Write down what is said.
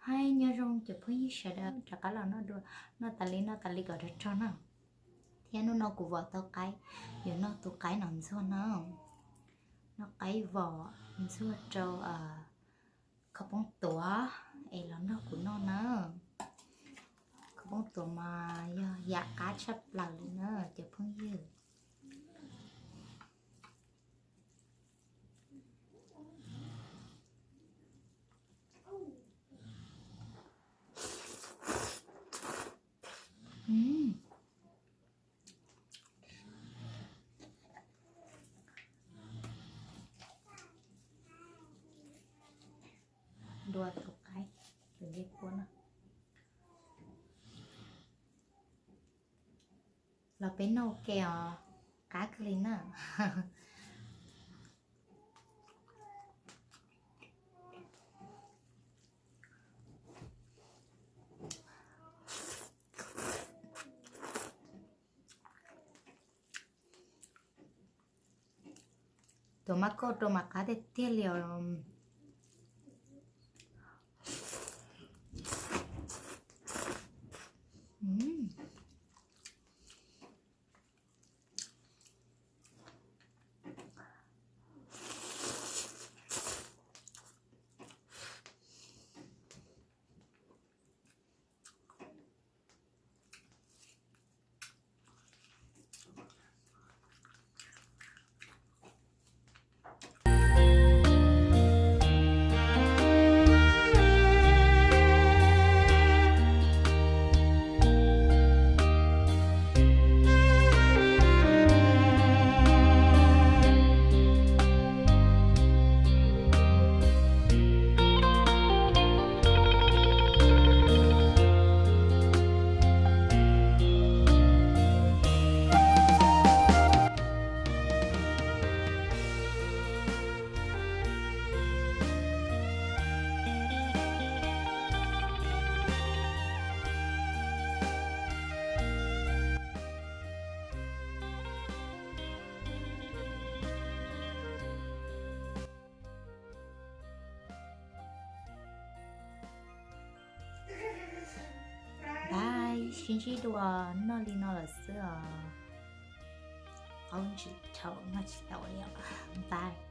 Hais nyob zoo cov phooj ywg sawv daws, rov qab los noj dua, noj tas li noj tas li kom rog rog na. Thiab hnub no kuv vom tau qaib, yuav noj tus qaib nom ntxuag na. Noj qaib vom ntxuag rau khaub poob tuam es los nrog kuv noj na. Khaub poob tuam mas yog yam qab tshaj plaws li na cov phooj ywg. Dua tus qaib, tus dej kua no. Los peb noj ua ke os, qab kawg li na. Tus mab kauj rau mas qab tiag tiag li os. Bye, sib ntsib dua, noj li no lawm xwb os. Qaub ntsis thaum noj tsis tau li os. Bye.